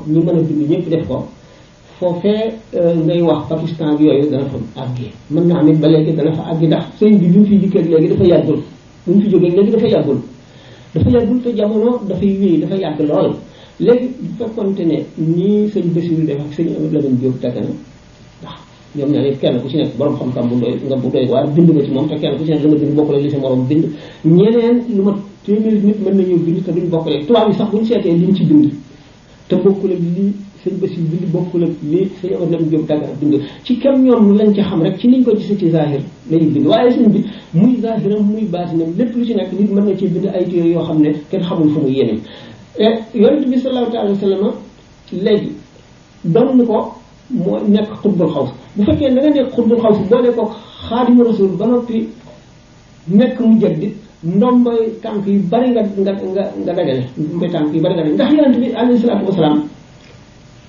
ñi mën a bind ñëpp def ko foofee ngay wax Pakistan bi yooyu dana fa àggi mën naa am it ba léegi dana fa àggi ndax sëñ bi bi mu fi dikkee léegi dafa yàggul bi mu fi jógee léegi dafa yàggul te jamono dafay wéy dafa yàgg lool léegi bu fekkonte ne nii sëñ Bassirou def ak sëñ Amadou Lamine Diop Dagana ndax ñoom ñaar yëpp kenn ku ci nekk borom xam-xam bu doy waar bind nga ci moom te kenn ku ci nekk danga bind bokkule li sa morom bind ñeneen lu ma téeméeri nit mën nañu bind te duñ bokkule tubaab yi sax buñ seetee liñ ci bind te bokkule lii sëñ Bassirou bind bokkul ak lii sëñ Amadou Lamine Diop Dagana bind ci kam ñoom lañ ci xam rek ci niñ ko gisee ci zahir lañuy bind waaye sëñ bi muy zahiram muy baatinam lépp lu ci nekk nit mën na ci bind ay téere yoo xam ne kenn xamul fu mu yéene yonent bi sallallahu alayhi wa sallam léegi doon ni ko moo nekk xutbul xaws bu fekkee da nga nekk xutbul xaws boole ko xaadimu rasul ba noppi nekk mujaddid ndombay tànk yu bari nga dajale ndombay tànk yu bari nga dajale ndax yonent bi alayhi salaatu wasalaam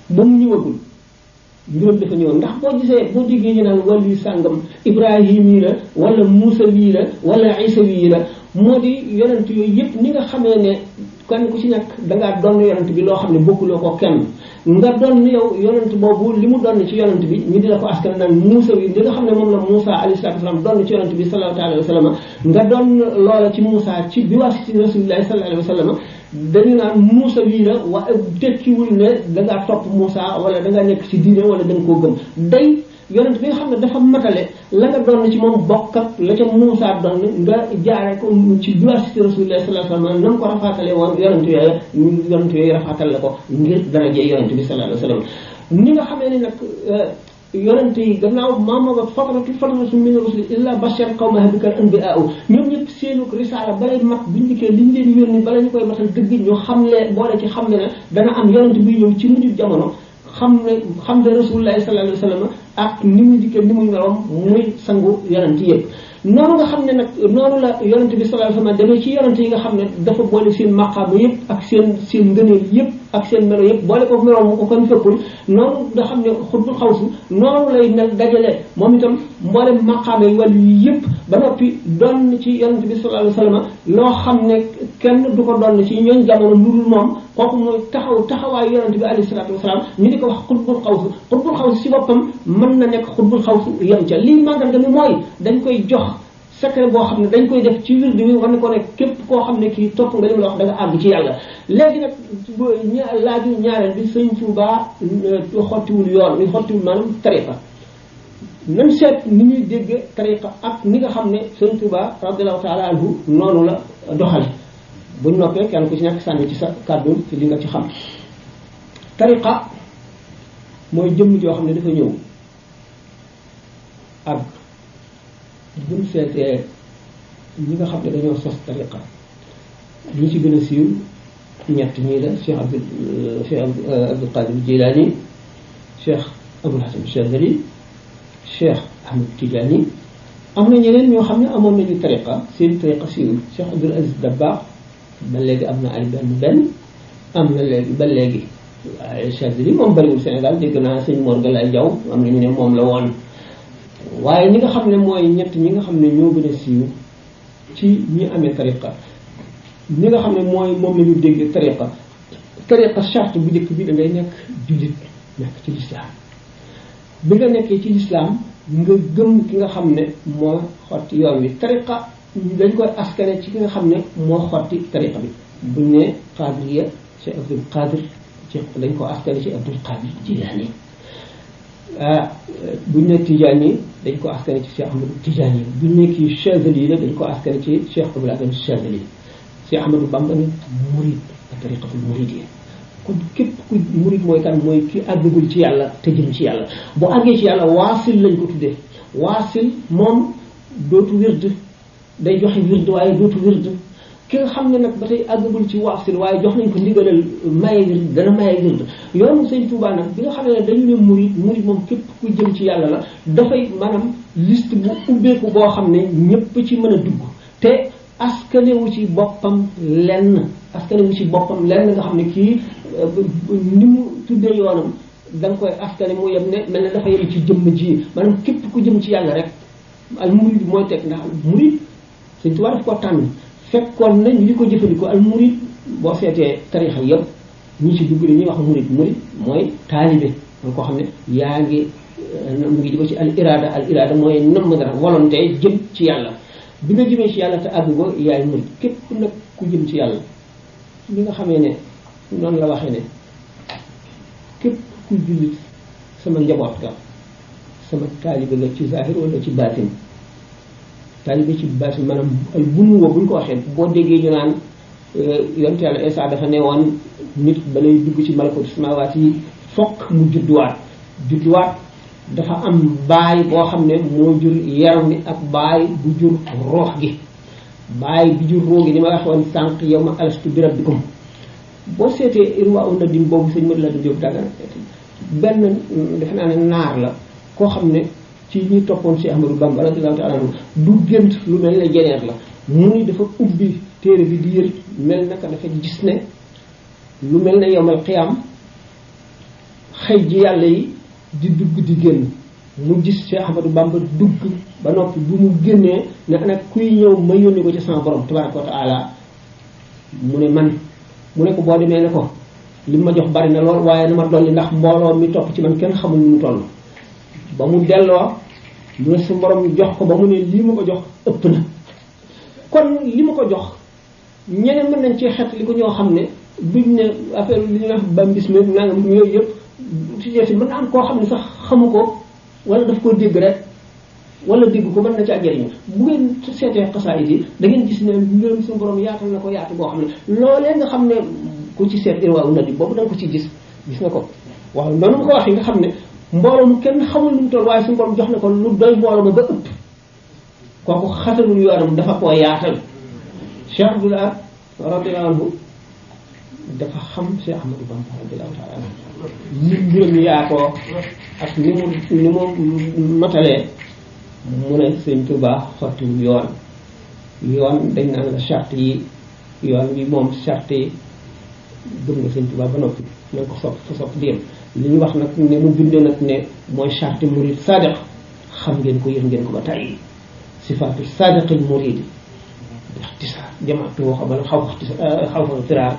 ba mu ñëwagul mbiram dafa ñëwoon ndax boo gisee boo déggee ñu naan wàllu sàngam Ibrahim yi la wala Muusa yi la wala Isa yi la moo di yonent yooyu yëpp ni nga xamee ne kenn ku ci nekk dangaa doon yonent bi loo xam ne bokkuloo ko kenn nga doon yow yonent boobu li mu doon ci yonent bi ñu di la ko askan naan Muusa yi li nga xam ne moom la Muusa alayhi salaatu wa salaam doon ci yonent bi sallallahu alayhi wa sallam nga doon loola ci Muusa ci bi waasiti rasulillahi sallallahu alayhi wa sallam dañu naan Muusa wii la wa tekkiwul ne dangaa topp Muusa wala dangaa nekk ci diine wala da nga koo gëm day yonent bi nga xam ne dafa matale la nga doon ci moom bokk ak la ca Muusa doon nga jaare ko ci biwaasiti Rasulullah sallallahu alayhi wa sallam na mu ko rafaatale woon yonent yooyu rafaatal la ko ngir darajee yonent bi sallallahu alayhi wa sallam ni nga xamee ne nag yonent yi gannaaw maamaba fatratu min rusuli illa bashar qawmaha bikal anbiyaa ñoom ñëpp seenu risaala balay mat buñ dikkee liñ leen yónni bala ñu koy matal dëgg ñu xamle boole ci xam ne dana am yonent bi ñëw ci mujj jamono xam ne Rasulullah sallallahu alayhi wa sallam ak ni mu dikkee ni muy meloom muy sangu yonent yëpp noonu nga xam ne nag noonu la yonent bi sallallahu alayhi wa sallam demee ci yonent yi nga xam ne dafa boole seen maqaama yëpp ak seen ngëneel yëpp ak seen melo yëpp boole ko meloom mu ko kon fekkul noonu nga xam ne xutbul xawsu noonu lay mel dajale moom itam mboolem maqaama yi wàllu yi yëpp ba noppi doon ci yonent bi sallallahu alayhi wa sallam loo xam ne kenn du ko doon ci ñooñ jamono lu dul moom kooku mooy taxawaayu yonent bi alayhi salaatu wasalaam ñu di ko wax xutbul xawsu si boppam mën na nekk xutbul xawsu yem ca lii màngal mi mooy dañ koy jox secret boo xam ne dañ koy def ci wirdu wi war na ko ne képp koo xam ne kii topp nga li ma la wax da nga àgg ci yàlla léegi nag laaju ñaareel bi sëñ Tuubaa xottiwul yoon mi xottiwul maanaam tariqa nan seet ni ñuy dégg tariqa ak ni nga xam ne sëñ Tuubaa radiyallahu taala anhu noonu la doxale buñ noppee kenn ku ci nekk sànni ci sa kàddu ci li nga ci xam tariqa mooy jëmm joo xam ne dafa ñëw ak buñ seetee ñi nga xam ne dañoo sos tariqa ñi ci gën a siiw ñett ñii la Cheikh Abdul Qadir Jilani Cheikh Abul Hasan Chazali Cheikh Ahmed Tidiane am na ñeneen ñoo xam ne amoon nañu tariqa seen tariqa siiwul Cheikh Abdul Aziz Dabakh ba léegi am na ay benn am na léegi ba léegi waaye Chazali moom bariwul Sénégal dégg naa sëñ Mor Galaye Diaw am na ñu ne moom la woon waaye ñi nga xam ne mooy ñett ñi nga xam ne ñoo gën a siiw ci ñi amee tariqa ñi nga xam ne mooy moom la ñu dégg tariqa charte bu njëkk bi da ngay nekk jullit nekk ci lislaam bi nga nekkee ci lislaam nga gëm ki nga xam ne moo xotti yoon wi tariqa dañ koy askane ci ki nga xam ne moo xotti tariqa bi buñ ne Qadiriya ci Abdul Qadir ci dañ ko askane ci Abdul Qadir Jilani buñ ne Tijaani dañ ko askane ci Cheikh Ahmadou Tijaani buñ ne kii Chazali la dañ ko askane ci Cheikh Abdul Aziz Chazali Cheikh Ahmadou Bamba ne murid tariqatul muridiyya kon képp ku murid mooy kan mooy ki àggagul ci yàlla te jëm ci yàlla bu àggee ci yàlla waasil lañ ko tuddee waasil moom dootu wird day joxe wird waaye dootu wird ki nga xam ne nag ba tey àggagul ci waasil waaye jox nañ ko ndigalal maye wird dana maye wird yoonu Sëñ Tuubaa nag bi nga xam ne dañu ne murid moom képp ku jëm ci yàlla la dafay maanaam liste bu ubbeeku boo xam ne ñëpp ci mën a dugg te askanewu ci boppam lenn nga xam ne kii ni mu tuddee yoonam da nga koy askane mu yem ne mel ne dafa yem ci jëmm ji maanaam képp ku jëm ci yàlla rek al murid mooy teg ndax al murid Sëñ Tuubaa daf ko tànn fekkoon na ñu di ko jëfandikoo al murid boo seetee tarixa yëpp ñi ci dugg dañuy wax murid mooy taalibe mooy koo xam ne yaa ngi mu ngi jóge ci al irada mooy namm dara volonté jëm ci yàlla bi nga jëmee ci yàlla te àgg ko yaay murid képp nag ku jëm ci yàlla li nga xamee ne noonu la waxee ne képp ku jullit sama njaboot ga sama taalibe nga ci zahir wala ci baatin taalibe ci baatin maanaam al bunuwa buñ ko waxee boo déggee ñu naan yonent yàlla Isaa dafa ne woon nit ba lay dugg ci malakutu samawaat yi fokk mu judduwaat dafa am baay boo xam ne moo jur yaram ni ak baay bu jur roox gi baay bi jur roox gi ni ma wax woon sànq yow ma alastu bi rabbikum boo seetee irwa u nadim boobu sëñ Madi Lamine Diop Dagana benn defe naa ne naar la koo xam ne ci ñi toppoon si Ahmadou Bamba radiyallahu ta'ala anhu du gént lu mel ne jeneer la mu ni dafa ubbi téere bi di yër mel naka dafa gis ne lu mel ne yowmal qiyaam xëy ji yàlla yi di dugg di génn mu gis Cheikh Ahmadou Bamba dugg ba noppi bu mu génnee ne ana kuy ñëw ma yónni ko ci sama borom tabaraka wa taala mu ne man mu ne ko boo demee ne ko li ma jox bari na lool waaye na ma dolli ndax mbooloo mi topp ci man kenn xamul nu mu toll ba mu delloo mu ne su borom jox ko ba mu ne lii ma ko jox ëpp na kon li ma ko jox ñeneen mën nañ ci xet li ko ñoo xam ne duñ ne affaire li ñuy wax bambis mi nangam yooyu yëpp ci jeesi mën na am koo xam ne sax xamu ko wala daf koo dégg rek wala dégg ko mën na ci ak jëriñu bu ngeen seetee xasaayid yi da ngeen gis ne mbirum suñu borom yaatal na ko yaatu boo xam ne loolee nga xam ne ku ci seet irwaa u nadim boobu da nga ko ci gis nga ko waaw noonu mu ko waxee nga xam ne mbooloo mu kenn xamul lu mu toll waaye suñu borom jox na ko lu doy mbooloo ma ba ëpp kooku xatalul yoonam dafa koo yaatal Cheikh Abdoulaye radiyallahu anhu dafa xam Cheikh Ahmadou Bamba radiyallahu ta'ala anhu ni mbiram yaatoo ak ni mu matalee mu ne Sëñ Tuubaa xottiwul yoon dañ naan la charte yi yoon bi moom charte yi gëm nga Sëñ Tuubaa ba noppi na nga ko sopp dem li ñu wax nag ne mu bindee nag ne mooy charte murid sadiq xam ngeen ko yëg ngeen ko ba tàyyi sifaatu sadiqil muridi ixtisaar jamaatu woo xam ne xaw fa firaar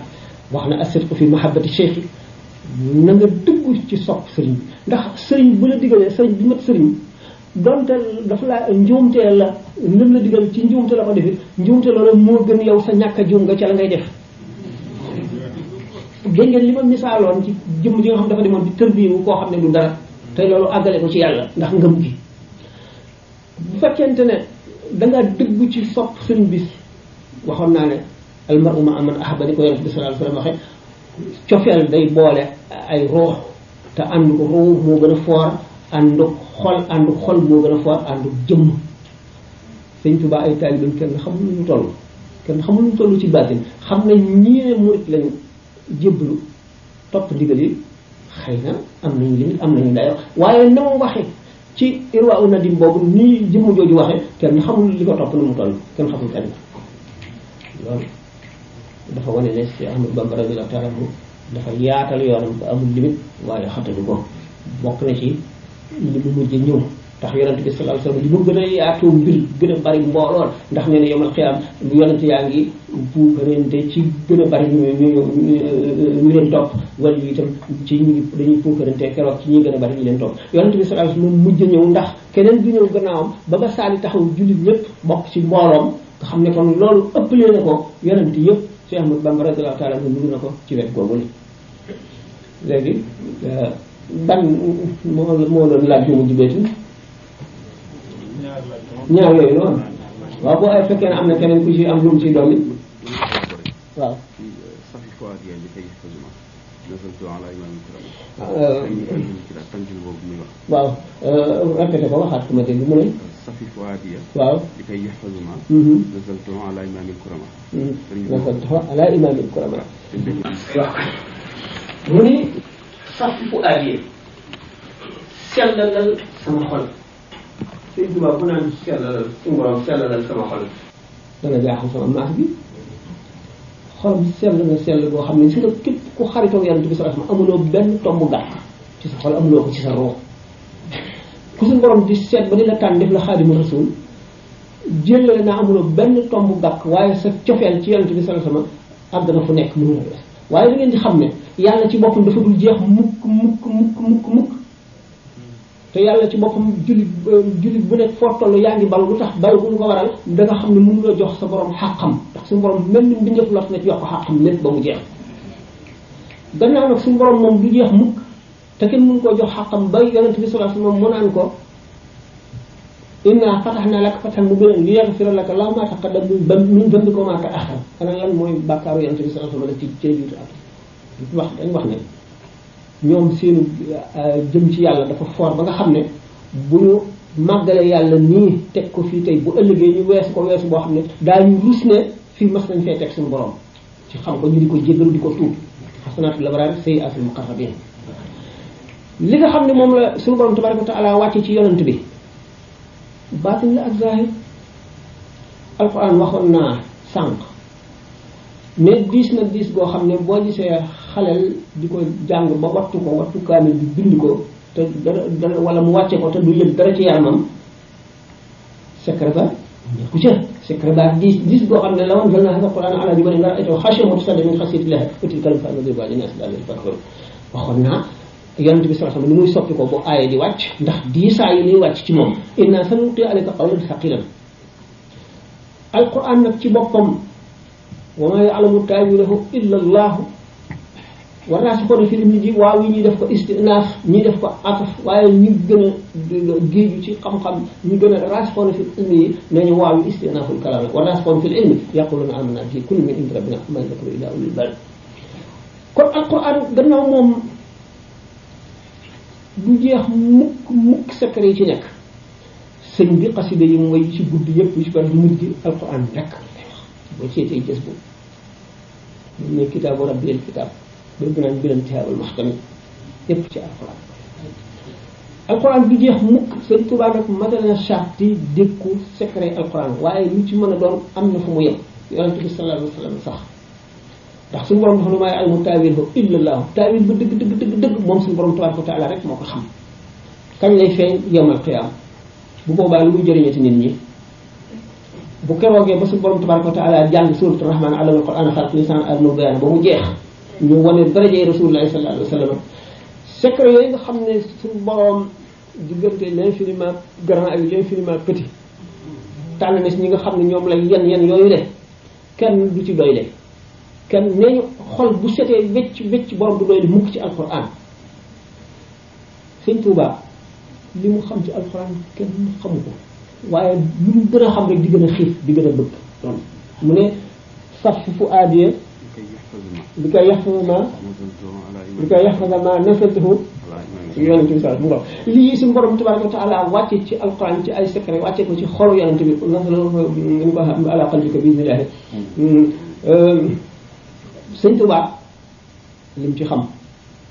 wax na as-sidqu fi mahabbati cheikh na nga dugg ci sopp sëriñ bi ndax sëriñ bu la digalee sëriñ bi mat sëriñ donte dafa la njuumtee la lim la digal ci njuumte la ko defit njuumte loolu moo gën yow sa ñàkk a juum nga ca la ngay def dégg ngeen li ma misaaloon ci jëmm ji nga xam dafa demoon di tërbiwu koo xam ne du dara te loolu àggale ko ci yàlla ndax ngëm gi bu fekkente ne dangaa dëggu ci sopp sëriñ bi waxoon naa ne almaru ma man ahabba ni ko yonent bi sallallahu alayhi wasallam waxe cofeel day boole ay ruux te ànd ko ruux moo gën a foor àndu xol moo gën a foor àndu jëmm Sëñ Tuubaa ay taalibeem kenn xamul lu ñu toll ci baatin xam nañ ñii ne murit lañu jébbalu topp ndigal yi xëy na am nañu limite am nañu dayo waaye na mu waxe ci irwa u nadim boobu nii jëmm jooju waxe kenn xamul li ko topp na mu toll kenn xamul kenn loolu dafa wane ne si Ahmadu Bamba radiyallahu ta'ala anhu dafa yaatal yoonam ba amul limite waaye xatalu ko bokk na ci li mu mujj ñëw tax yonent bi sallallahu alayhi wasallam li mu gën a yaatoo mbir gën a bari mbooloon ndax nee na yawmal qiyaam yonent yaa ngi puukarante ci gën a bari ñu leen topp wala yu itam ci ñu dañuy puukarante keroog ci ñi gën a bari ñu leen topp yonent bi sallallahu alayhi wasallam mujj ñëw ndax keneen du ñëw gannaawam ba ba saali taxaw jullit ñëpp bokk ci mbooloom nga xam ne kon loolu ëppalee na ko yonent yëpp Cheikh Ahmadou Bamba radiyallahu ta'ala anhu dugg na ko ci wet googu léegi ban moo doon laaj bi mu jibeetu ñaar yooyu noonu waaw boo ay fekkee ne am na keneen ku ci am lu mu ci dolli waaw waaw répété ko waxaat ko ma dégg mu ne waaw nazaltu ala imamil kurama waaw mu ni safi fuadiya sellalal sama xol Sëñ Tuubaa bu naan sellalal suñu borom sellalal sama xol dana jaaxal sama maas bi xolam sell na sell boo xam ne si la képp ku xaritoo Yonent bi sallallahu alayhi wasallam amuloo benn tomb gàkk ci sa xol amuloo ko ci sa ruux ku suñu borom di seet ba di la tànn def la Xaadimu Rasuul jëlale naa amuloo benn tomb gàkk waaye sa cofeel ci Yonent bi sallallahu alayhi wasallam àgg na fu nekk mënu la waaye da ngeen di xam ne yàlla ci boppam dafa dul jeex mukk te yàlla ci boppam jullit bu nekk foo toll yaa ngi balu lu tax balu bu ñu ko waral da nga xam ne mënu la jox sa borom xàqam ndax suñu borom même mbindeef lot na ci jox ko xàqam lépp ba mu jeex gannaaw nag suñu borom moom du jeex mukk te kenn mënu koo jox xàqam ba yonent bi sallallahu alayhi wasallam mu naan ko inna fatahna laka fathan mubiinan liyaghfira laka Allahu ma taqaddama min dhanbika wa ma ta'akhkhara ana lan mooy bàkkaaru yonent bi sallallahu alayhi wasallam ci biir at dañ wax ne ñoom seenu jëm ci yàlla dafa fort ba nga xam ne bu ñu màggale yàlla nii teg ko fii tey bu ëllëgee ñu weesu ko weesu boo xam ne daañu rus ne fii mas nañ fee teg suñu borom ci xam ko ñu di ko jéggalu di ko tuub xasanaatul abraar sayyi'aatul muqarrabiin li nga xam ne moom la suñu borom tabaaraka wa ta'aala wàcce ci yonent bi baatin la ak zaahir alquran waxoon naa sànq mais diis na diis goo xam ne boo gisee xaleel di ko jàng ba wattu kaamil bi bind ko te dara wala mu wàcce ko te du yëg dara ci yaramam secret ba ku ca secret ba diis goo xam ne la woon jël naa sa quran ala jibalin ra'aytahu khashi'an mutasaddian min khashyatillah wa tilka al-amthaalu nadribuhaa linnaasi la'allahum yatafakkaruun waxoon naa yonent bi sallallahu alayhi wasallam ni muy soppi ko bu aaya di wàcc ndax diisaa yi liy wàcc ci moom inna sanulqi alayka qawlan thaqilan alquran nag ci boppam wa ma ya'lamu ta'wilahu illa Allah war naa si ko fi lim ji waaw yi ñuy def ko istinaaf ñi def ko ataf waaye ñu gën a géeju ci xam-xam ñu gën a raasixoon fi ilmi yi nañu waaw yi istinaaful kalaam la war naa si ko fi ilmi yaquluna amanna bihi kullun min indi rabbina ma yakunu illa ulul albab kon alquran gannaaw moom du jeex mukk secret yi ci nekk sëñ bi xasida yi mooy ci guddi yëpp ci bari mujj gi alquran rek boo seetee gës bu ñu ne kitaabu rabbil kitaab dégg naa biram tihaabul maxkami yëpp ci alquran du jeex mukk sëñ Tuubaa nag matana charti dékku secret alquran waaye lu ci mën a doon am na fu mu yem yonent bi sallallahu alayhi wa sallam sax ndax suñu borom dafa nu maa ya'lamu ta'wiilahu illa Allah ta'wiil ba dëgg moom suñu borom tabaaraka wa ta'aala rek moo ko xam kañ lay feeñ yawmal qiyaama bu boobaa lu muy jëriñati nit ñi bu keroogee ba suñu borom tabaaraka wa ta'aala jàng suuratu rahmaan allama al-qur'aana xalaqa al-insaana allamahu al-bayaana ba mu jeex ñu wane darajay Rasuulullaahi sallallaahu alayhi wa sallam secret yooyu nga xam ne suñu borom diggante l'infiniment grand ak l'infiniment petit tànn na si ñi nga xam ne ñoom lay yan yooyu de kenn du ci doyle kenn nee ñu xol bu setee wecc borom du doy di mukk ci alquran sëñ Tuubaa li mu xam ci alquran kenn xamu ko waaye lu mu gën a xam rek di gën a xiif di gën a bëgg loolu mu ne saf fu aadiya li koy yaxfasa ma nasaltuhu yonente bi sal mu ngo lii suñu borom tabaraka wa taala wàcce ci alquran ci ay secret wàcce ko ci xolu yonente bi ñu ko ala qalbika bi iznillah sëñ Tuubaa lim ci xam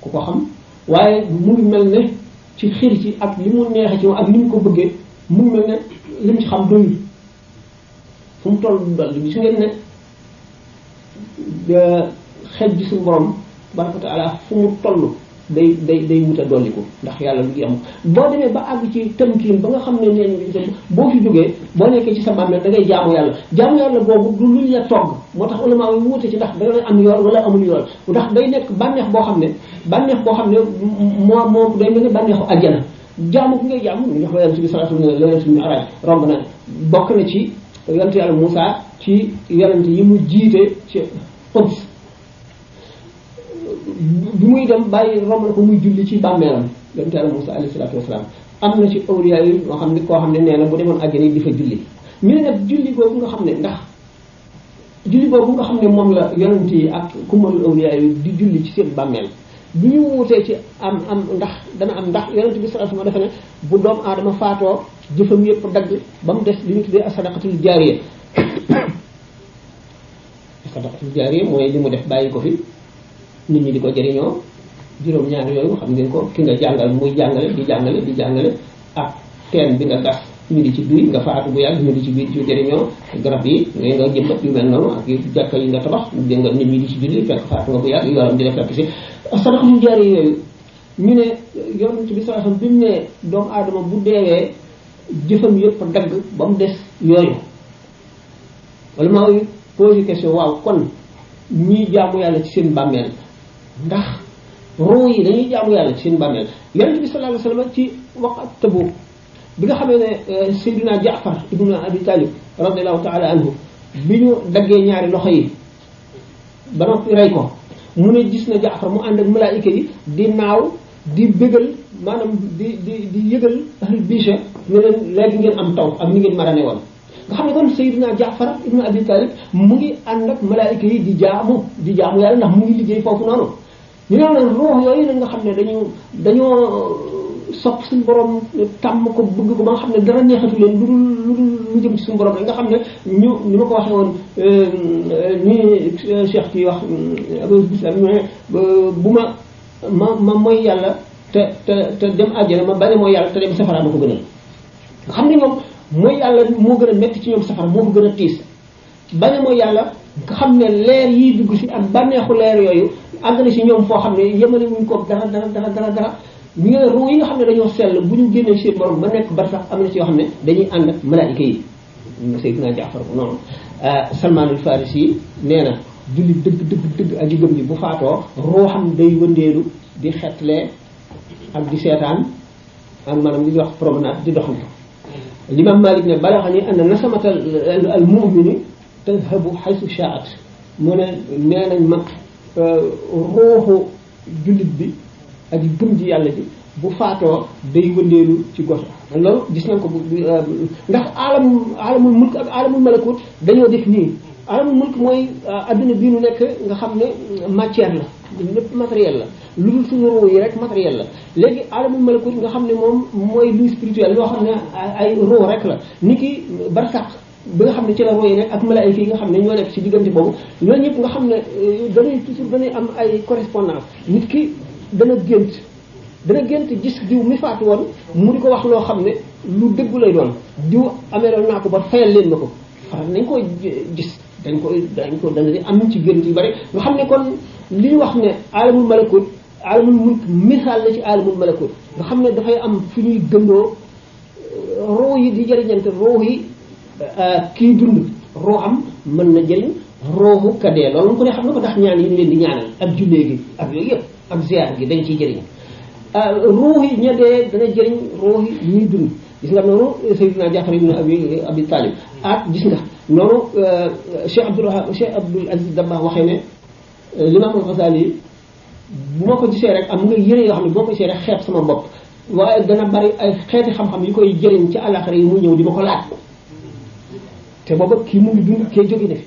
ku ko xam waaye mu ngi mel ne ci xir ci ak li mu neexe ci moom ak li mu ko bëggee mu ngi mel ne lim ci xam doyul fu mu toll dal gis ngeen ne xej bi suñu borom tabaraka wa taala fu mu toll day wut a dolliku ndax yàlla lu ngi am boo demee ba àgg ci tënkiin ba nga xam ne nee ñu boo fi jógee boo nekkee ci sa bàmmeel da ngay jaamu yàlla boobu du luñ la togg moo tax ulama yi wuute ci ndax da nga am yool wala amul yool ndax day nekk bànneex boo xam ne moo day mel ne bànneexu àjjana jaamu ku ngay jaamu ñu jox la yonent bi sallallahu alayhi wa sallam yonent bi araaj romb na bokk na ci yonent yàlla Muusaa ci yonent yi mu jiite ci Quds bi muy dem bàyyi romb na ko muy julli ci bàmmeelam yonent yàlla Muusaa alayhi salaatu wasalaam am na ci awliya yi koo xam ne nee na bu demoon àjjana yi di fa julli ñu ne nag julli boobu nga xam ne ndax julli boobu nga xam ne moom la yonent yi ak kumalul awliya yi di julli ci seen bàmmeel bi ñu wutee ci am ndax dana am ndax yonent bi sallallahu alayhi wasallam dafa ne bu doomu aadama faatoo jëfam yëpp dagg ba mu des li ñu tuddee as-sadaqatul jaariya as-sadaqatul jaariya mooy li mu def bàyyi ko fi nit ñi di ko jëriñoo juróom-ñaar yooyu xam ngeen ko ki nga jàngal muy jàngale di jàngale ak teen bi nga gas ñu di ci duy nga faatu bu yàgg ñu di ci biir ci jëriñoo garab yi nga jëmbat yu mel noonu ak jàkka yi nga tabax dégg nga nit ñi di ci julli fekk faatu nga bu yàgg yoram di def fekk si sadaqatul jaariya yooyu ñu ne yonent bi sallallahu alayhi wasallam bi mu ne doomu aadama bu deewee jëfam yëpp dagg ba mu des yooyu wala maa ngi posé question waaw kon ñiy jaamu yàlla ci seen bàmmeel ndax ruu yi dañuy jaamu yàlla ci seen bàmmeel yonent bi sallallahu alayhi wasallam ci waqt Tabuk bi nga xamee ne Seydina Jaafar ibnu Abi Talib radiallahu taala anhu bi ñu daggee ñaari loxo yi ba noppi rey ko mu ne gis na Jaafar mu ànd ak malaayika yi di naaw di bégal maanaam di yëgal ahlul bicha ne leen léegi ngeen am taw ak ni ngeen marane woon nga xam ne kon Seydina Jaafar ibnu Abi Talib mu ngi ànd ak malaayika yi di jaamu yàlla ndax mu ngi liggéey foofu noonu ñu ne nag ruux yooyu nag nga xam ne dañoo sopp suñu borom tàmm ko bëgg ko ba nga xam ne dara neexatu leen lu jëm ci suñu borom rek nga xam ne ni ma ko waxee woon ni Cheikh kii wax Abou Bislam bu ma mooy yàlla te dem àjjana ma bane mooy yàlla te dem safara ma ko gënal nga xam ne ñoom mooy yàlla moo gën a metti ci ñoom safara moo ko gën a tiis bane mooy yàlla nga xam ne leer yiy dugg si ak bànneexu leer yooyu àgg na si ñoom foo xam ne yemale wuñ ko dara ñu ngi ruu yi nga xam ne dañoo sell bu ñu génnee seen borom ba nekk bar sax am na ci yoo xam ne dañuy ànd ak malaayika yi Seydina Jaafar bu noonu Salmaan al Farisi yi nee na julli dëgg aji gëm ji bu faatoo ruuxam day wëndeelu di xetlee ak di seetaan ak maanaam li ñuy wax promenade di doxantu Limaam Maalik ne balaxani anna nasamata al mu'mini tadhabu haythu sha'at mu ne nee nañ ma ruuxu jullit bi aji gëm ji yàlla ji bu faatoo day wëndeelu ci gox loolu gis nañ ko ndax alamul mulk ak alamul malakut dañoo def nii alamul mulk mooy adduna bii nu nekk nga xam ne matière la lépp matériel la lu dul suñu ruu yi rek matériel la léegi alamul malakut nga xam ne moom mooy luy spirituel yoo xam ne ay ruu rek la ni ki barsaq bi nga xam ne ci la ruu yi nekk ak malaayika yi nga xam ne ñoo nekk ci diggante boobu ñooñu ñëpp nga xam ne dañuy am ay correspondance nit ki dana gént gis diw mi faatu woon mu di ko wax loo xam ne lu dëggu lay doon diw ameeloon naa ko ba fayal leen ma ko faral nañ ko gis dañ ko dana di am ci gént yu bari nga xam ne kon li ñu wax ne alamul malakut alamul mulk misaal la ci alamul malakut nga xam ne dafay am fu ñuy gëndoo roo yi di jëriñante roo yi kii dund roo am mën na jëriñ roohu kadee loolu ko ne xam na ko tax ñaan yi ñu leen di ñaanal ak jullee gi ak yooyu yëpp ak ziar gi dañ ciy jëriñ ruux yi ña dee dana jëriñ ruux yi ñuy dund gis nga noonu Seydina Jaafar ibn Abi Talib gis nga noonu Cheikh Abdul Aziz Dabakh waxee ne L'Imam al-Ghazali bu ma ko gisee rek am nga yére yoo xam ne bu ma ko gisee rek xeeb sama bopp waaye dana bari ay xeeti xam-xam yi koy jëriñ ci àllaxira yi mu ñëw di ma ko laaj te booba kii mu ngi dund kee jóge ne fi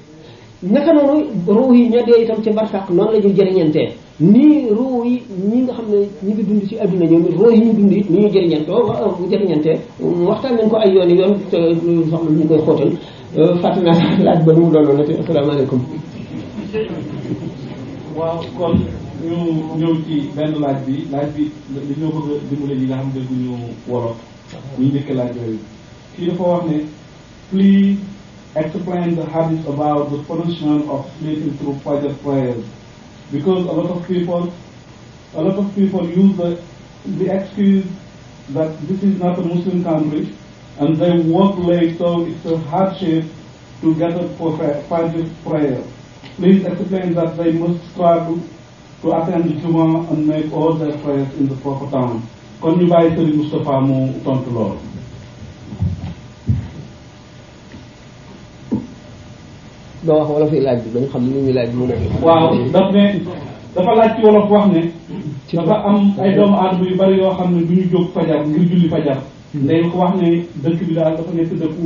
naka noonu ruux yi ña dee itam ci barsàq noonu la ñuy jëriñantee nii ruux yi ñi nga xam ne ñi ngi dund ci adduna ñoom ruux yi ñu dund it ni ñuy jëriñantee waxtaan nañ ko ay yoon te soxla lu ñu koy xóotal fàtte naa sax laaj ba nu mu doonoon te asalaamaaleykum. waaw kon ñu ñëw ci benn laaj bi dañoo bëgg a dimbale ñi nga xam ne dégguñu wolof ñu njëkk laaj yooyu kii dafa wax ne please explain the hadith about the punishment of sleeping through Fajr prayers, because a lot of people use the excuse that this is not a Muslim country and they work late, so it's a hardship to get up for Fajr prayer. Please explain that they must struggle to attend the Jummah and make all their prayers in the proper time. Kon ñu bàyyi Serigne Moustapha mu tontu lool. doo wax wala fi laaj bi dañu xam ni ñuy laaj mu ne. waaw dafa laaj ci wolof wax ne. dafa am ay doomu aadama yu bari yoo xam ne du ñu jóg fajar ngir julli fajar. day ko wax ne dëkk bi daal dafa nekk dëkku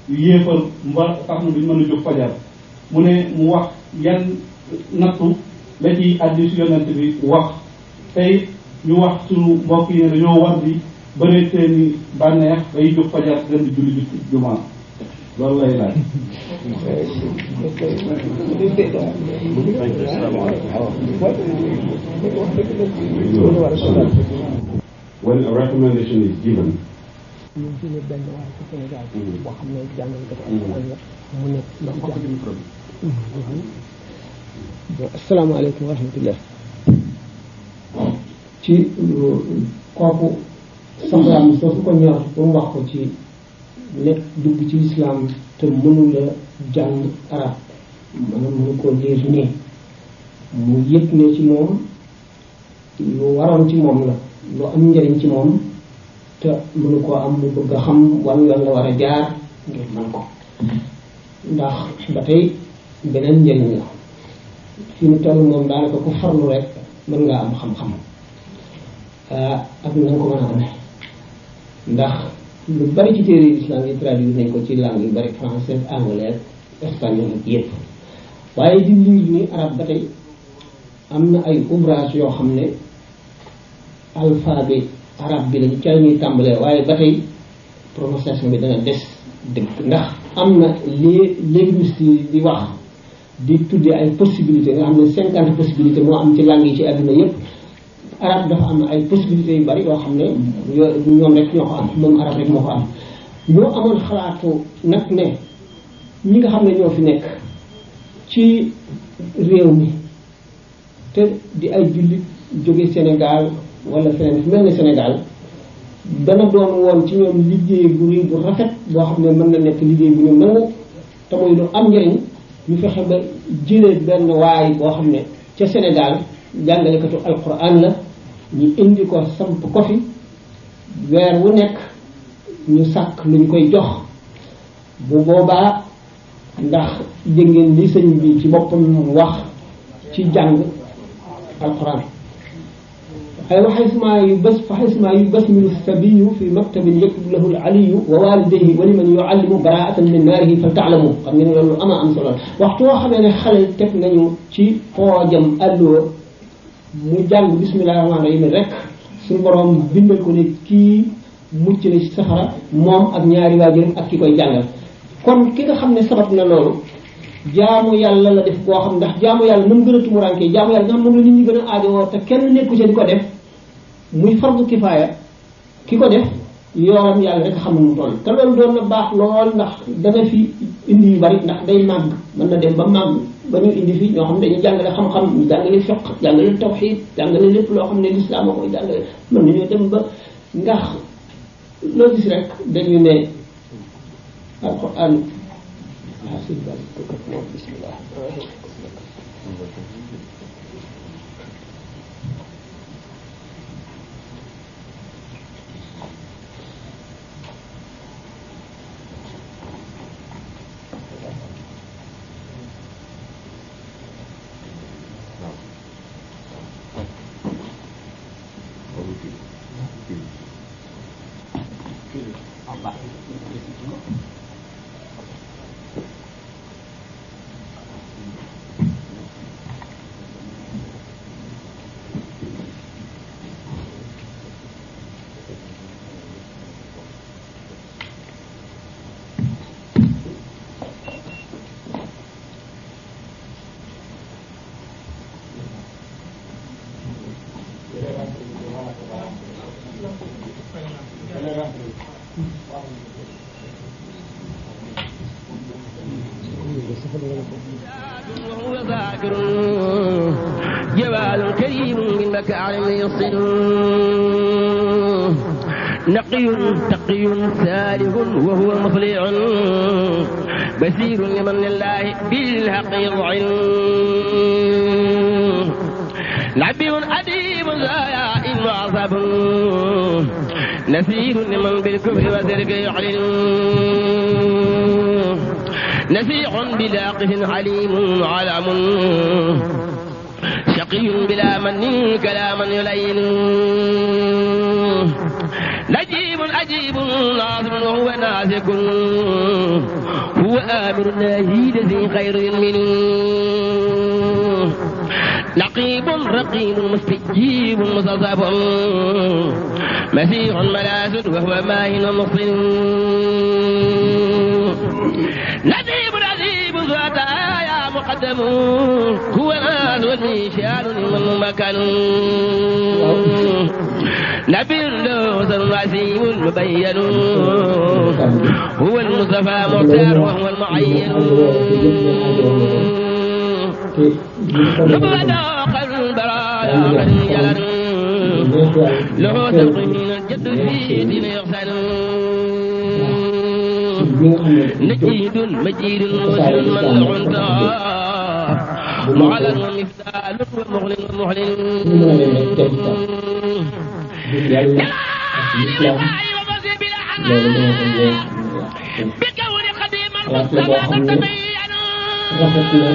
yéefar mba tax na duñ mën a jóg fajar mu ne mu wax yan nattu la ci addi si yonent bi wax tey ñu wax suñu mbokk yi ne dañoo war di bëree seeni bànneex day jóg fajar dem di julli jumaa loolu lay laaj. When a recommendation is given. asalaamaaleykum wa rahmatullah. ci kooku soxlaam soosu ko ñor ba mu wax ko ci nekk dugg ci lislaam te mënula jàng arab maanaam mënu koo liir nii mu yëg ne ci moom lu waroon ci moom la lu am njëriñ ci moom te mënu koo am mu bëgg a xam wan yoon la war a jaar ngir mën ko ndax ba tey beneen njëriñ la fi mu toll moom daanaka ku farlu rek mën ngaa am xam-xam ak na nga ko mën a amee ndax lu bari ci téere islam yi traduire nañ ko ci langue yu bari français anglais espagnol ak yépp waaye di lire ni arab ba tey am na ay ouvrage yoo xam ne alphabet arab bi lañ ca ñuy tàmbalee waaye ba tey prononciation bi dana des dëgg ndax am na les linguistes yi di wax di tuddee ay possibilités nga xam ne 50 possibilités moo am ci langue yi ci àdduna yépp arab dafa am ay possibilités yu bari yoo xam ne ñoom rek ñoo ko am moom arab rek moo ko am ñoo amoon xalaatu nag ne ñi nga xam ne ñoo fi nekk ci réew mi te di ay jullit jóge Sénégal wala feneen fu mel ne Sénégal dana doon woon ci ñoom liggéey bu rëy bu rafet boo xam ne mën na nekk liggéey bu ñu nangu te muy lu am njëriñ ñu fexe ba jëlee benn waay boo xam ne ca Sénégal jàngalekatu alquran la ñu indi ko samp ko fi weer wu nekk ñu sàkk luñ koy jox bu boobaa ndax dégg ngeen li sëñ bi ci boppam wax ci jàng alquran ay waxaysumaa yu bés faxaysumaa yu bés minu sabiyu fi maktabin yaktub lahu aliyu wa walidayhi wa liman yuallimu baraatan min naarihi fal taalamu xam ngeen loolu ama am solo waxtu woo xamee ne xale teg nañu ci poojam àlloo mu jàng bismillahi rahmaani rahim rek suñu borom bindal ko ne kii mucc na ci safara moom ak ñaari waajuram ak ki koy jàngal kon ki nga xam ne sabab na loolu jaamu yàlla la def boo xam ndax jaamu yàlla nam gën a tumurankee jaamu yàlla nga xam moom la nit ñi gën a aajowoo te kenn nekku ci di ko def muy fardu kifaaya ki ko def yoonam yàlla rek xam mu toll te loolu doon na baax lool ndax dana fi indi yu bari ndax day màgg mën na dem ba màgg ba ñu indi fi ñoo xam ne dañu jàngale xam-xam ñu jàngale fiqh jàngale tawxiid jàngale lépp loo xam ne lislaam a koy jàngale mën nañoo dem ba ndax loo gis rek dañu ne alquran bismillah وهو ذاكر جواد كريم بالمكارم يصل نقي تقي سالك وهو مطلع بشير لمن لله بالحق يضعن نبي أديب زايا وعصب نسير لمن بالكفر وذلك يعلن نسيح بلاقه عليم علم شقي بلا من كلاما يلين نجيب أجيب ناصر وهو ناسك هو آمر ناهي ذي خير من نقيب رقيب مستجيب مصطفى مسيح ملاسد وهو ماهن مصل نذيب نذيب ذاتايا مقدم هو الآن والميشان من مكان نبي لوز وسيم مبين هو المصطفى مختار وهو المعين نبغى داخل البرايا من جلن له تقين الجد في دين يغسل نجيد مجيد مسلم من عنده معلن ومثال ومغل ومعلن بكون قديم المصطفى قد تبين rafet na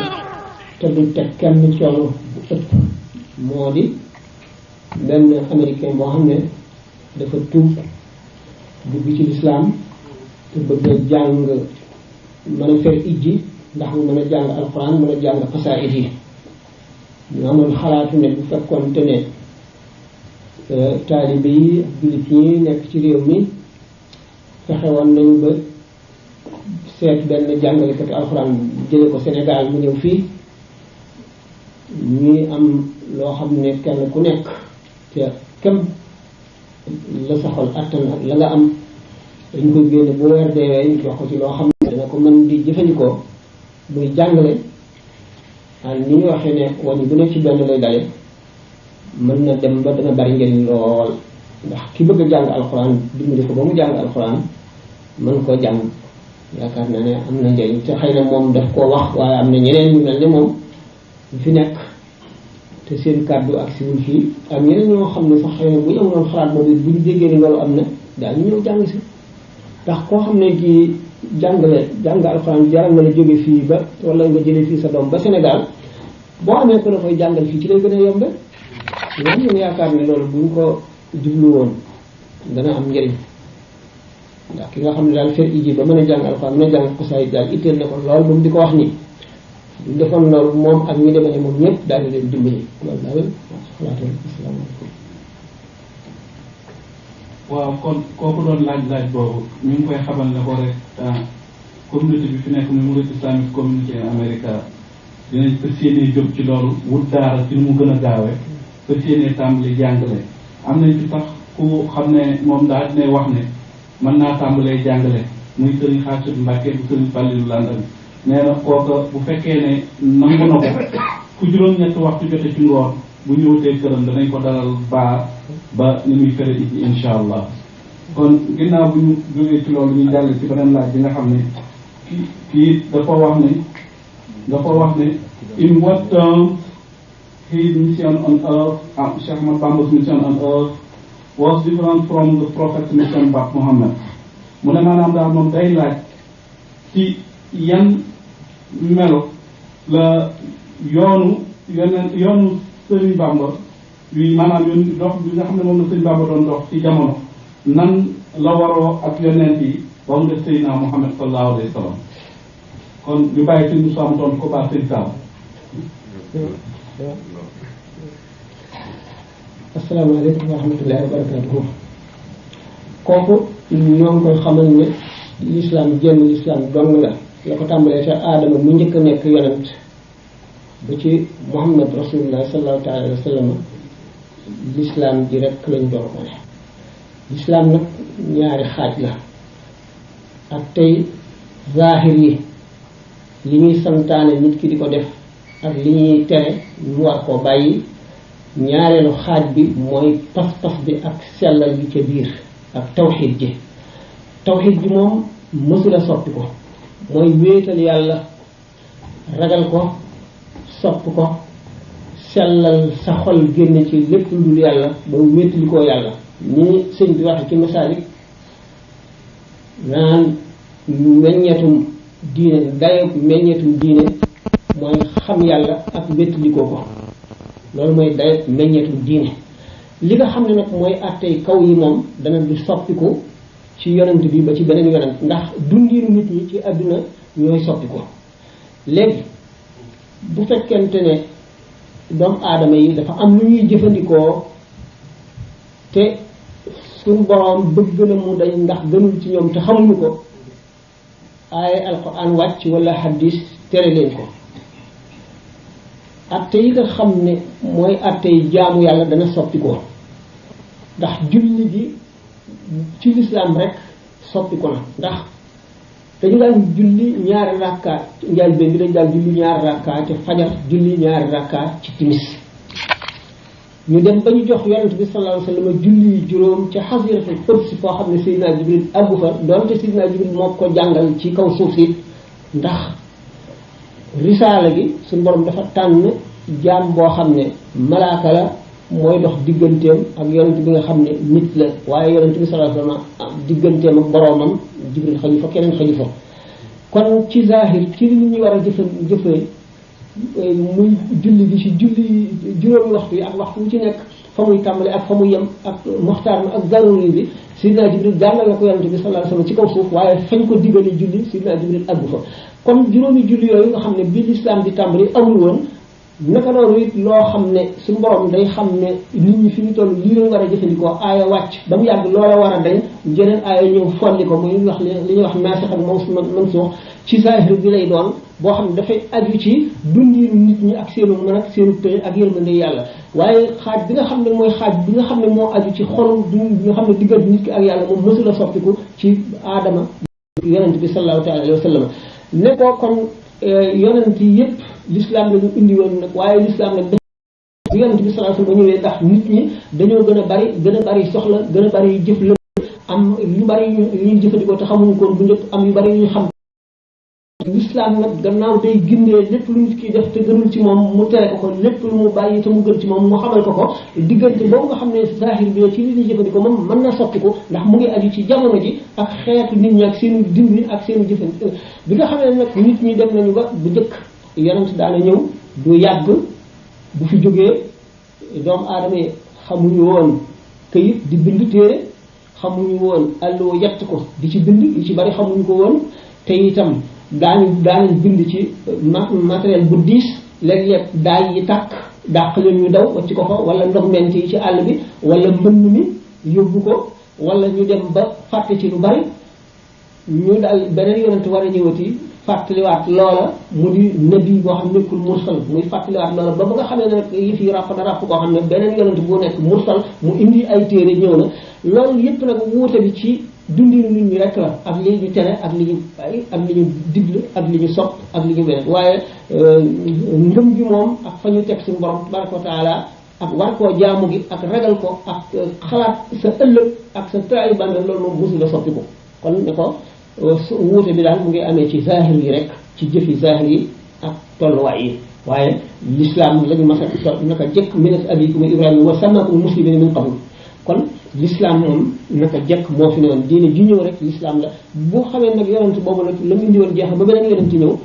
te du teg kenn coono bu ëpp moo di benn américain boo xam ne dafa tuub dugg ci lislaam te bëgg a jàng mën a fer ijji ndax mu mën a jàng alxuraan mën a jàng xasaayid yi ñu amoon xalaatu ne bu fekkoon te ne taalibe yi ak jullit yi nekk ci réew mi fexe woon nañu ba seet benn jàngalekati alxuraan jële ko Sénégal mu ñëw fii ñuy am loo xam ne kenn ku nekk te kem la sa xol attan ak la nga am dañ koy génne bu weer deewee ñu jox ko ci loo xam ne dana ko mën di jëfandikoo muy jàngale ak ni ñu waxee ne wàññi bu ne ci benn lay dale mën na dem ba dana bari njëriñ lool ndax ki bëgg a jàng alxuraan dimbali ko ba mu jàng alxuraan mën koo jàng yaakaar naa ne am na njëriñ te xëy na moom daf koo wax waaye am na ñeneen ñu mel ne moom ñu fi nekk te seen kàddu ak si wul fii ak ñeneen ñoo xam ne sax xëy na bu ñu amoon xalaat boobu bu ñu déggee ni loolu am na daal ñu ñëw jàng si ndax koo xam ne kii jàng alxuraan jaral na la jóge fii ba wala nga jëlee fii sa doom ba Sénégal boo amee ko la koy jàngal fii ci lay gën a yombe ñoom ñu yaakaar ne loolu buñ ko jublu woon dana am njëriñ ndax ki nga xam ne daal fer iji ba mën a jàng alxuraan mën a jàng xasaayid daal itteel na ko lool ba mu di ko wax nii ñu defoon loolu moom ak ñu demee ne moom ñëpp daal di leen dimbali loolu daal xalaatal asalaamaaleykum. waaw kon kooku doon laaj boobu ñu ngi koy xamal ne ko rek communauté bi fi nekk muy Mouride Islamique communauté Amérique dinañ fas yéenee jóg ci loolu wut daara ci nu mu gën a gaawee fas yéenee tàmbali jàngale am nañ ci sax ku xam ne moom daal dinay wax ne mën naa tàmbalee jàngale muy sëriñ Xaasit Mbàkke bu sëriñ Fàllilu London nee na kooka bu fekkee ne nangu na ko fu juróom-ñetti waxtu jote ci ngoon bu ñëwutee këram danañ ko dalal baar ba ni muy fere iji insha allah kon ginnaaw bu ñu jógee ci loolu ñu jàll ci beneen laaj bi nga xam ne kii dafa wax ne in what terms his mission on earth Cheikh Ahmad Bamba's mission on earth was different from the prophet's mission by Muhammad mu ne maanaam daal moom day laaj ci yan melo la yoonu Sëriñ Bamba wi maanaam yoon dox bi nga xam ne moom la Sëriñ Bamba doon dox ci jamono nan la waroo ak yonent yi ba mu def Seydina Muhammad sallallahu alayhi wa sallam kon ñu bàyyi sëñ Moussa mu tontu ko baax sëñ Sam. asalaamaaleykum wa rahmatullahi wa barakatuhu kooku ñoo ngi koy xamal ne lislaam jenn lislaam dong la ko tàmbalee ca aadama mu njëkk a nekk yonent ba ci Muhammad rasulullah sallallahu taala alayhi wa sallam lislaam ji rek lañ doon wane lislaam nag ñaari xaaj la ak tey zaahir yi li ñuy santaane nit ki di ko def ak li ñuy tere ñu war koo bàyyi ñaareelu xaaj bi mooy pas-pas bi ak sellal bi ca biir ak tawxiid ji moom mësula soppi ko mooy wéetal yàlla ragal ko sopp ko sellal sa xol génne ci lépp lu dul yàlla ba wéetali koo yàlla ni sëñ bi waxe ci masaalik naan meññetum diine dayo meññetum diine mooy xam yàlla ak wéetalikoo ko loolu mooy dayo meññetum diine li nga xam ne nag mooy àttey kaw yi moom dana du soppiku ci yonent bi ba ci beneen yonent ndax dundiinu nit ñi ci àdduna ñooy soppiku léegi bu fekkente ne doomu aadama yi dafa am lu ñuy jëfandikoo te suñ boroom bëgg na mu dañ ndax gënul ci ñoom te xamuñu ko ay alquran wàcc wala hadis tere leen ko atte yi nga xam ne mooy atte yi jaamu yàlla dana soppi ko ndax julli gi ci lislaam rek soppi ko na ndax dañu daan julli ñaari rakka njëlbéen bi dañu daan julli ñaari rakka te fajar julli ñaari rakka ci timis ñu dem ba ñu jox yonent bi sallallahu alayhi wasallam julli juróom ca xasiratul qudsi foo xam ne Seydina Jibril àggu fa doonte Seydina Jibril moo ko jàngal ci kaw suuf si ndax risaala gi suñu borom dafa tànn jaam boo xam ne malaaka la mooy dox digganteem ak yonent bi nga xam ne nit la waaye yonent bi sallallahu alayhi wasallam digganteem ak boroomam Jibril xaju fa keneen xaju fa kon ci zahir ci li ñu war a jëfee muy julli gi ci julli juróomi waxtu yi ak waxtu wu ci nekk fa muy tàmbali ak fa muy yem ak moxtaar mi ak zaruri bi Sidna Jibril jàngal na ko yonent bi sallallahu alayhi wasallam ci kaw suuf waaye fañ ko digale julli Sidna Jibril àggu fa kon juróomi julli yooyu nga xam ne bi l'islam di tàmbali amul woon naka noonu it loo xam ne suñu borom day xam ne nit ñi fi ñu toll lii lañ war a jëfandikoo aaya wàcc ba mu yàgg loola war a dañ jeneen aaya ñëw folli ko muy wax li ñuy wax naasix ak mansuux ci zahir bi lay doon boo xam ne dafay aju ci dundinu nit ñi ak seenu mën ak seenu tëye ak yërmande yàlla waaye xaaj bi nga xam ne mooy xaaj bi nga xam ne moo aju ci xolum bi nga xam ne diggante nit ki ak yàlla moom mësula soppiku ci aadama yonent bi sallallahu alayhi wa sallam ne ko kon yonent yi yëpp l'islam la ñu indi woon nag waaye l'islam nag bu yonent bi sallallahu alayhi wa sallam ñëwee ndax nit ñi dañoo gën a bari soxla gën a bari jëf la am yu bari yu ñuy jëfandikoo te xamuñu ko bu njëkk am yu bari yu ñu xam l'islam nag gannaaw day gindee lépp lu nit ki def te gënul ci moom mu tere ko lépp lu mu bàyyi te mu gën ci moom mu xamal ko diggante boobu nga xam ne zahir bi ci li ñuy jëfandikoo moom mën na soppiku ndax mu ngi aju ci jamono ji ak xeetu nit ñi ak seenu dindi ak seenu jëfandikoo bi nga xam ne nag nit ñi dem nañu ba bu njëkk yonent daana ñëw du yàgg bu fi jógee doomu aadama yi xamuñu woon këyit di bind téere xamuñu woon allo yett ko di ci bind yu ci bari xamuñu ko woon te itam daañu bind ci matériel bu diis léeg-léeg daay yi tàkk dàq leen ñu daw wacc ko fa wala ndox ment yi ci àll bi wala mbënn mi yóbbu ko wala ñu dem ba fàtte ci lu bari ñu daal beneen yonent war a ñëwati fàttaliwaat loola mu di nabi boo xam nekkul mursal muy fàttaliwaat loola ba nga xam ne nag yëf yi ràpp na ràpp koo xam ne beneen yonent bu nekk mursal mu indi ay téere ñëw na loolu yépp nag wuute bi ci dundinu nit ñi rek la ak li ñu tere ak li ñu bàyyi ak li ñu digle ak li ñu sopp ak li ñu beneen waaye ngëm gi moom ak fa ñu teg suñu borom tabaraka wa taala ak war koo jaamu gi ak ragal ko ak xalaat sa ëllëg ak sa taayu bàmmeel loolu moom musu la soppi ko kon ne ko wuute bi daal mu ngi amee ci zahir yi rek ci jëfi zahir yi ak tolluwaay yi waaye l'islam lañu mas a naka jëkk millat abikum ibrahima wa sammakum muslimina min qabl kon l'islam moom naka jekk moo fi ne woon diine ji ñëw rek l'islam la boo xamee nag yonent boobu nag la mu indi woon jeex na ba beneen yonent ñëw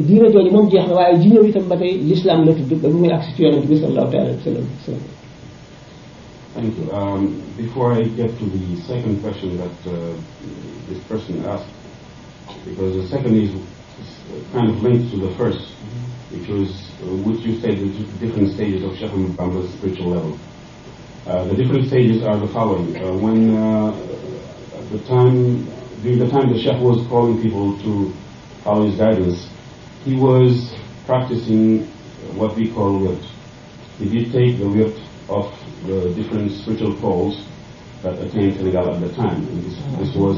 diine jooju moom jeex na waaye ji ñëw itam ba tey l'islam la tudd ba bu muy agsi ci yonent bi sallallahu alayhi wa sallam. Thank you. Before I get to the second question that this person asked, because the second is kind of linked to the first, which you said the different stages of Sheikh Ahmad Bamba's spiritual level. The different stages are the following. During the time the Sheikh was calling people to follow his guidance, he was practicing what we call wird. He did take the wird of the different spiritual poles that attained Senegal at the time. And this was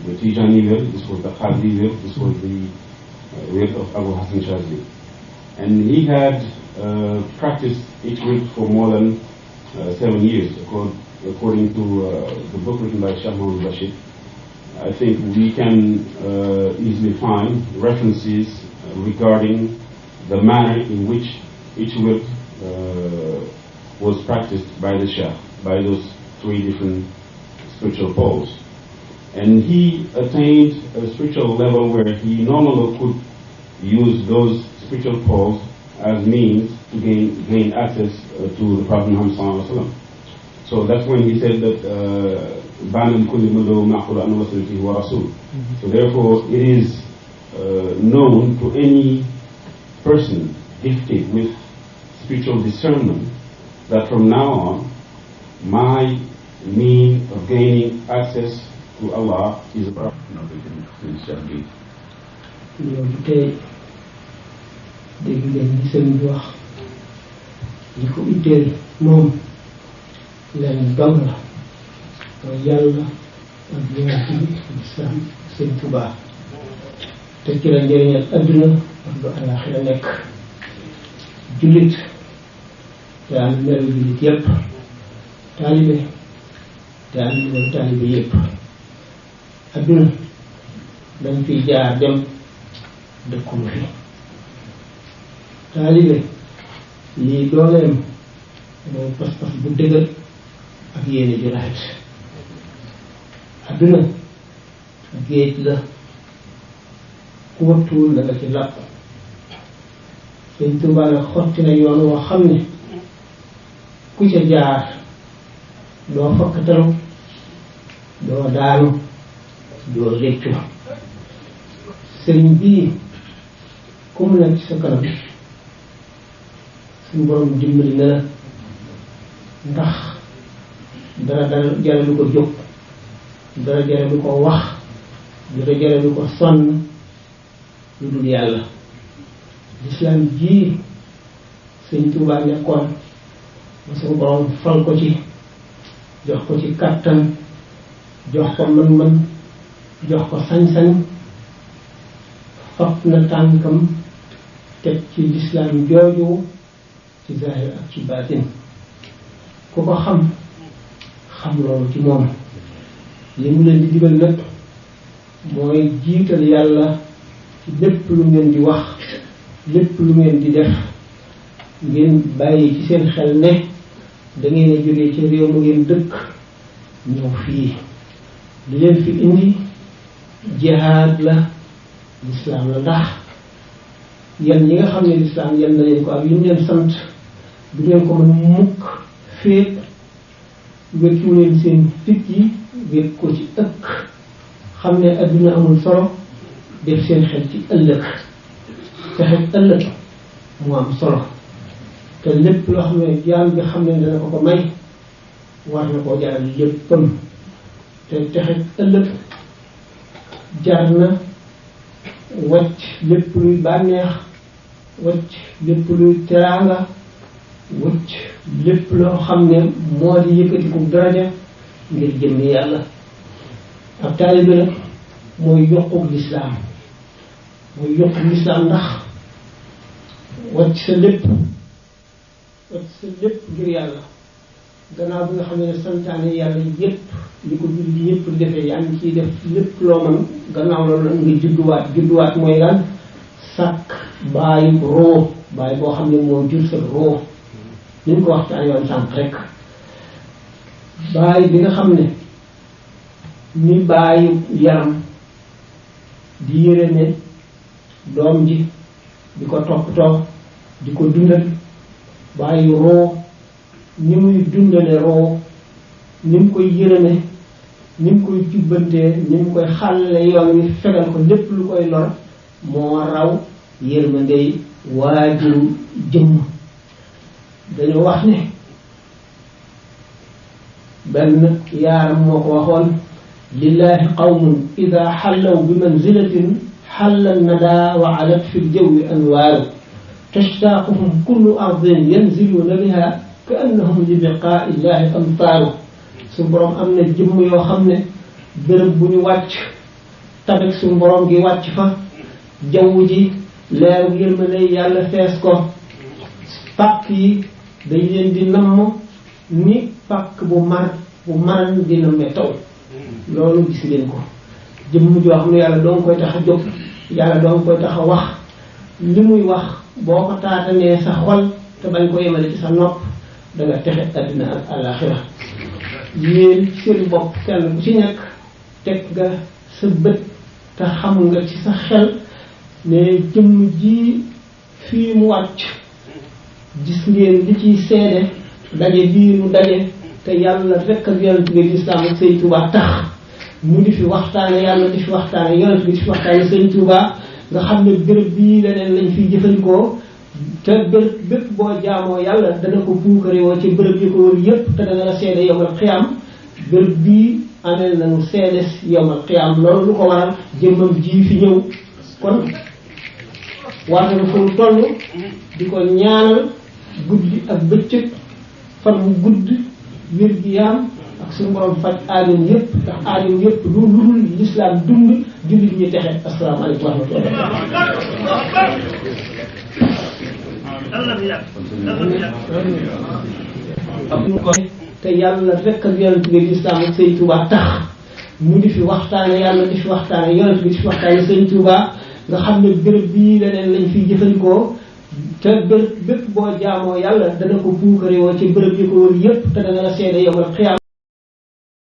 the Tijani wird, this was the Qadri wird, this was the wird of Abu Hassan Shazli. And he had practiced each wird for more than 7 years, according to the book written by Shah Mohammad Bashir. I think we can easily find references regarding the manner in which each wird was practiced by the Shah, by those 3 different spiritual poles. And he attained a spiritual level where he no longer could use those spiritual poles as means to gain access to the Prophet Muhammad sallallahu alaihi wasallam. So that's when he said that so therefore it is known to any person gifted with spiritual discernment that from now on my means of gaining access to Allah is a Prophet. dégg ngeen li sëñ bi wax li ko itteel moom leen dong la mooy yàlla ak yonent bi islam sëñ Tuubaa te ci la njëriñal adduna ak lu alaaxira nekk jullit te am melu jullit yépp taalibe te am melu taalibe yépp adduna dañ fiy jaar dem dëkkunu fi taalibe lii dooleem mooy pas-pas bu dëgër ak yéene ju rafet adduna géej la ku wattuwul la nga ci làpp Sëñ Tuubaa nag xotti na yoon woo xam ne ku ca jaar doo fakkatalu doo daanu doo réccu sëriñ bii ku mu nekk ci sa kanam suñu borom dimbali na la ndax dara jaralu ko jóg dara jaralu ko wax dara jaralu ko sonn lu dul yàlla lislaam ji Sëñ Tuubaa nekkoon ba suñu borom fal ko ci jox ko ci kàttan jox ko mën-mën jox ko sañ-sañ fab na tànkam teg ci lislaam jooju ci zahir ak ci baatin ku ko xam loolu ci moom li mu leen di digal nag mooy jiital yàlla ci lépp lu ngeen di wax lépp lu ngeen di def ngeen bàyyi ci seen xel ne da ngeen a jógee ci réew mu ngeen dëkk ñëw fii li leen fi indi jihaad la lislaam la ndax yan yi nga xam ne lislaam yan na leen ko ak yi mu leen sant du ngeen ko mën mukk féet wékkiwu leen seen fit yi wékk ko ci ëkk xam ne adduna amul solo def seen xel ci ëllëg fexe ëllëg mu am solo te lépp loo xam ne jaam bi xam ne dana ko may war na koo jaral léppam te texe ëllëg jar na wacc lépp luy bànneex wacc lépp luy teraanga wacc lépp loo xam ne moo di yëkkatiku daraja ngir jëmmi yàlla ab taalibe nag mooy yokkuk lislaam ndax wacc sa lépp ngir yàlla gannaaw bi nga xam ne santaane yàlla yépp li ko julli yépp di defee yaa ngi ciy def lépp loo mën gannaaw loolu nag nga judduwaat mooy lan sàkk bàyyi roo bàyyi boo xam ne moo jur sa roo ni ñu ko waxtaan yoon sànq rek bàyyi bi nga xam ne ni bàyyi yaram di yëre ne doom ji di ko toppatoo di ko dundal bàyyi roo ni muy dundale roo ni mu koy yërëme ni mu koy jubbantee ni mu koy xàllale yoon wi fegal ko lépp lu koy lor moo raw yërmandey waajur jëmm dañu wax ne benn yaaram moo ko waxoon lillahi qawmun ida xallaw bi manzilatin xalla nada wa alat fi ljawi anwaaru tashtaquhum kullu ardin yanziluuna biha ka annahum li biqaa illahi amtaaru su borom am na jëmm yoo xam ne bërëb bu ñu wàcc tabek su borom gi wàcc fa jaww ji leeru yërmande yàlla fees ko pàkk yi dañ leen di namm ni pàkk bu maran di namme taw loolu gis leen ko jëmm joo xam ne yàlla doo nga koy tax a jóg yàlla doo nga koy tax a wax li muy wax boo ko taatanee sa xol te bañ ko yemale ci sa nopp da nga texe àddina ak àllaaxira yéen seen bopp kenn ku ci nekk teg nga sa bët te xam nga ci sa xel ne jëmm ji fii mu wàcc gis ngeen li ciy seede daje bii mu daje te yàlla rekk ak yonent bi lislaam ak Sëñ Tuubaa tax mu di fi waxtaane yàlla di fi waxtaane yonent bi di fi waxtaane Sëñ Tuubaa nga xam ne béréb bii leneen lañ fiy jëfandikoo te bépp boo jaamoo yàlla dana ko puukarewoo ci bërëb yi ko wër yépp te dana la seede yowmal xiyaam béréb bii amel nañu seedes yowmal xiyaam loolu lu ko waral jëmmam ji fi ñëw kon war nañu fu mu toll di ko ñaanal guddi ak bëccëg fan mu gudd wér gi yaam ak suñu borom faj aadam yépp ndax aadam yépp lu dul lislaam dund jullit ñi texe asalaamaaleykum wa rahmatulah te yàlla rekk ak yonent bi lislaam ak Sëñ Tuubaa tax mu di fi waxtaane yàlla di fi waxtaane yonent bi di fi waxtaane sëñ Touba nga xam ne béréb bii leneen lañ fiy jëfandikoo te bépp boo jaamoo yàlla dana ko puukare woo ci béréb yi ko wër yépp te dana la seede yowmal xiyaam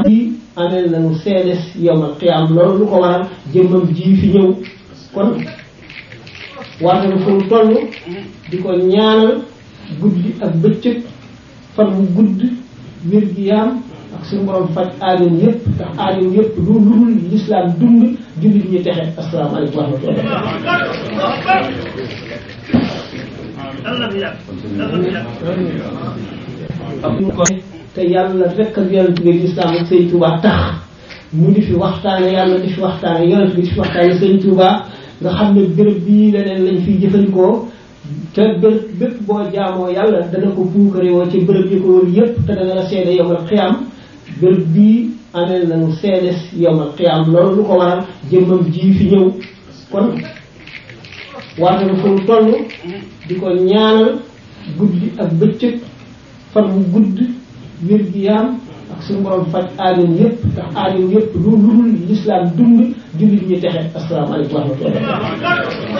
bi amel nañu seedes yowmal xiyaam loolu lu ko waral jëmmam ji fi ñëw kon war nañu fu mu toll di ko ñaanal guddi ak bëccëg fan mu gudd wér gi yaam ak suñu borom faj aajoom yépp ndax aajoom yépp lu dul lislaam dund jullit ñi texe asalaamaaleykum wa rahmatulah te yàlla rekk ak yonent bi lislaam ak sëñ Touba tax mu di fi waxtaane yàlla di fi waxtaane yonent bi di fi waxtaane sëñ Touba nga xam ne béréb bii leneen lañ fiy jëfandikoo te bépp boo jaamoo yàlla dana ko puukare woo ci béréb yi ko wër yépp te dana la seede yowmal xiyaam béréb bii amel nañu seedes yowmal xiyaam loolu lu ko waral jëmmam ji fi ñëw kon war nañu fu mu toll di ko ñaanal guddi ak bëccëg fan mu gudd wér gi yaam ak suñu borom faj aajoom yépp ndax aajoom yépp lu dul lislaam dund jullit ñi texe asalaamaaleykum wa rahmatulah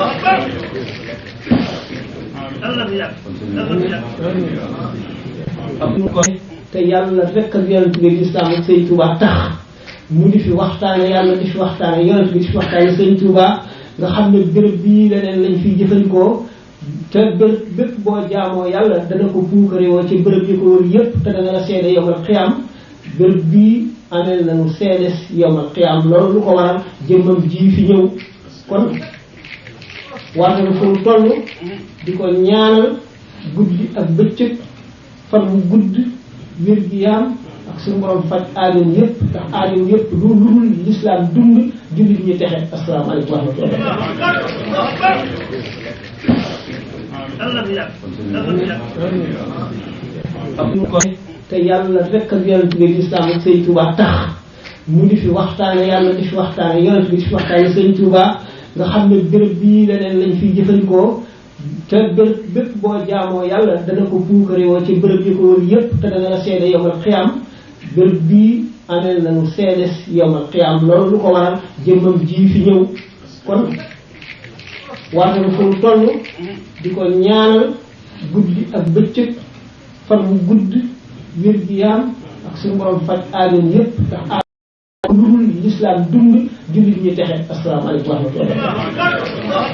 te yàlla rekk ak yonent bi lislaam ak sëñ Touba tax mu di fi waxtaane yàlla di fi waxtaane yonent bi di fi waxtaane sëñ Touba nga xam ne béréb bii leneen lañ fiy jëfandikoo te bépp boo jaamoo yàlla dana ko puukare woo ci béréb yi ko wër yépp te dana la seede yowmal xiyaam béréb bii amel nañu seedes yowmal xiyaam loolu lu ko waral jëmmam ji fi ñëw kon war nañu fu mu toll di ko ñaanal guddi ak bëccëg fan mu gudd wér gi yaam ak suñu borom faj aajoom yépp ndax aajoom yépp lu dul lislaam dund jullit ñi texe asalaamaaleykum wa rahmatulah te yàlla rekk ak yonent bi lislaam ak sëñ Touba tax mu di fi waxtaane yàlla di fi waxtaane yonent bi di fi waxtaane sëñ Touba nga xam ne béréb bii leneen lañ fiy jëfandikoo te bépp boo jaamoo yàlla dana ko puukare woo ci béréb yi ko wër yépp te dana la seede yowmal xiyaam béréb bii amel nañu seedes yowmal xiyaam loolu lu ko waral jëmmam ji fi ñëw kon war nañu fu mu toll di ko ñaanal guddi ak bëccëg fan mu gudd wér gi yaam ak suñu borom faj aajoom yépp ndax aajoom lu dul lislaam dund jullit ñi texe asalaamaaleykum wa rahmatulah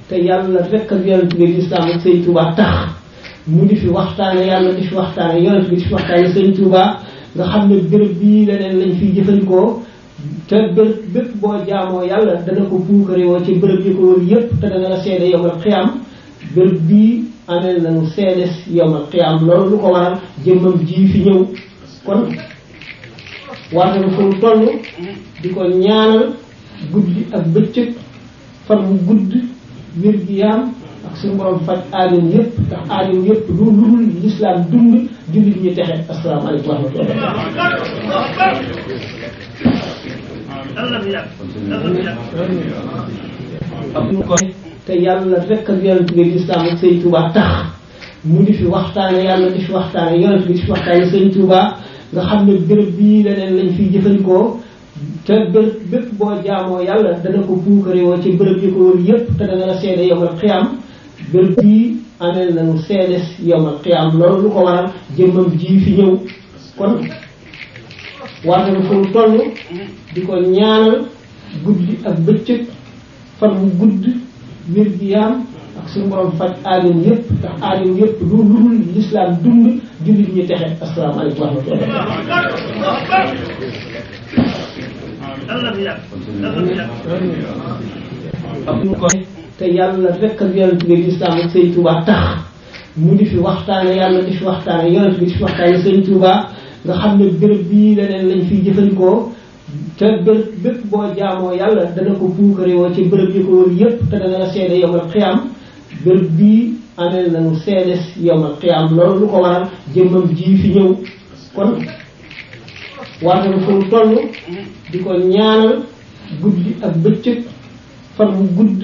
te yàlla rekk ak yonent bi lislaam ak sëñ Touba tax mu di fi waxtaane yàlla di fi waxtaane yonent bi di fi waxtaane sëñ Touba nga xam ne béréb bii leneen lañ fiy jëfandikoo te bépp boo jaamoo yàlla dana ko puukare woo ci béréb yi ko wër yépp te dana la seede yowmal xiyaam béréb bii amel nañu seedes yowmal xiyaam loolu lu ko waral jëmmam ji fi ñëw kon war nañu fu mu toll di ko ñaanal guddi ak bëccëg fan mu gudd wér gi yaam ak suñu borom faj aajoom yépp ndax aajoom yépp lu dul lislaam dund jullit ñi texe asalaamaaleykum wa rahmatulah te yàlla rekk ak yonent bi lislaam ak sëñ Touba tax mu di fi waxtaane yàlla di fi waxtaane yonent bi di fi waxtaane sëñ Touba nga xam ne béréb bii leneen lañ fiy jëfandikoo te bépp boo jaamoo yàlla dana ko puukare woo ci béréb yi ko wër yépp te dana la seede yowmal xiyaam béréb bii amel nañu seedes yowmal xiyaam loolu lu ko waral jëmmam ji fi ñëw kon war nañu fu mu toll di ko ñaanal guddi ak bëccëg fan mu gudd wér gi yaam ak suñu borom faj aajoom yépp ndax aajoom yépp lu dul lislaam dund jullit ñi texe asalaamaaleykum wa rahmatulah te yàlla rekk ak yonent bi lislaam ak sëñ Touba tax mu di fi waxtaane yàlla di fi waxtaane yonent bi di fi waxtaane sëñ Touba nga xam ne béréb bii leneen lañ fiy jëfandikoo te bépp boo jaamoo yàlla dana ko puukare woo ci béréb yi ko wër yépp te dana la seede yowmal xiyaam béréb bii amel nañu seedes yowmal xiyaam loolu lu ko waral jëmmam ji fi ñëw kon war nañu fu mu toll di ko ñaanal guddi ak bëccëg fan mu gudd